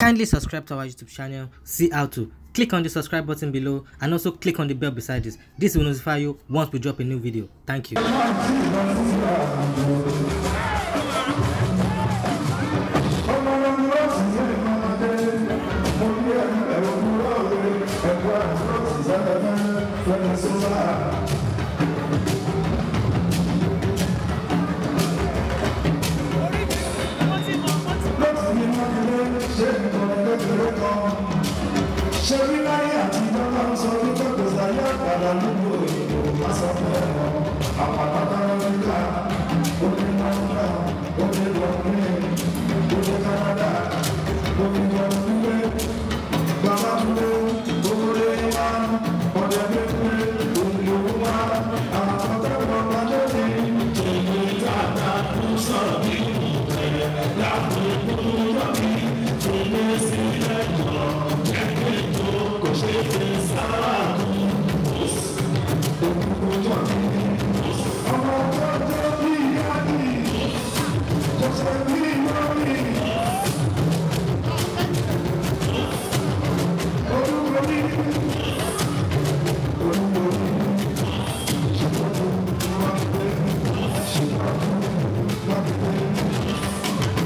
Kindly subscribe to our YouTube channel, see how to. Click on the subscribe button below and also click on the bell beside this. This will notify you once we drop a new video. Thank you.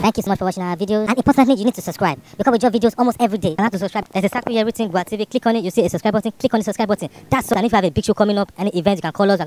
Thank you so much for watching our videos, and importantly, you need to subscribe because we drop videos almost every day. And how to subscribe? There's a circle here written Gua TV. Click on it, you see a subscribe button. Click on the subscribe button. That's all. And if you have a big show coming up, any event, you can call us.